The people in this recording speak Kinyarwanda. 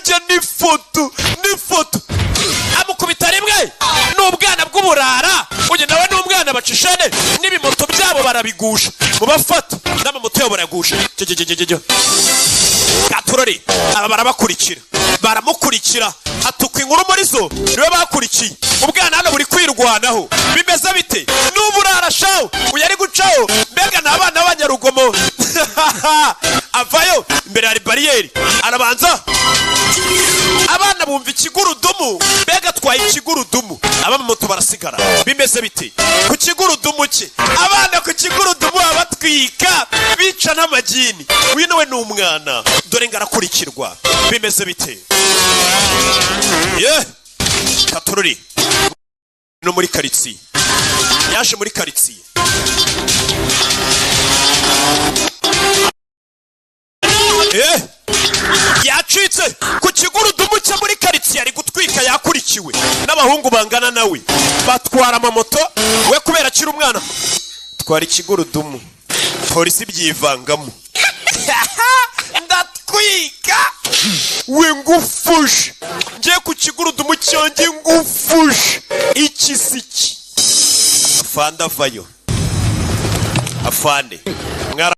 Arya n'ifoto n'ifoto, amukubita rimwe. Ni ubwana bw'uburara, uyu nawe ni umwana. Bacishane n'ibimoto byabo barabigusha, mubafata n'amamoto yabo baragusha. Jya gaturori, aba barabakurikira, baramukurikira, atukwa inkuru muri zo niwe bakurikiye. Ubwana hano buri kwirwanaho. Bimeze bite? N'uburara shawo, uyu ari gucaho. Mbega ni abana b'abanyarugomo. Avayo imbere hari bariyeri, arabanza abana bumva ikigurudumu. Mbega atwaye ikigurudumu, abamamoto barasigara. Bimeze bite ku kigurudumu cye? Abana ku kigurudumu baba batwika, bica n'amagini. Uyu nawe ni umwana, dore ngo arakurikirwa. Bimeze bite ye katururi? No muri karitsiye, yaje muri karitsiye. Yacitse ku kigurudumu cye muri karitsiye, ari gutwika, yakurikiwe n'abahungu bangana nawe batwara amamoto. We kubera akiri umwana twara ikigurudumu, polisi byivangamo. Ndatwika we, ngufuje ngiye ku kigurudumu cyanjye, ngufuje iki siki. Afande avayo, afande.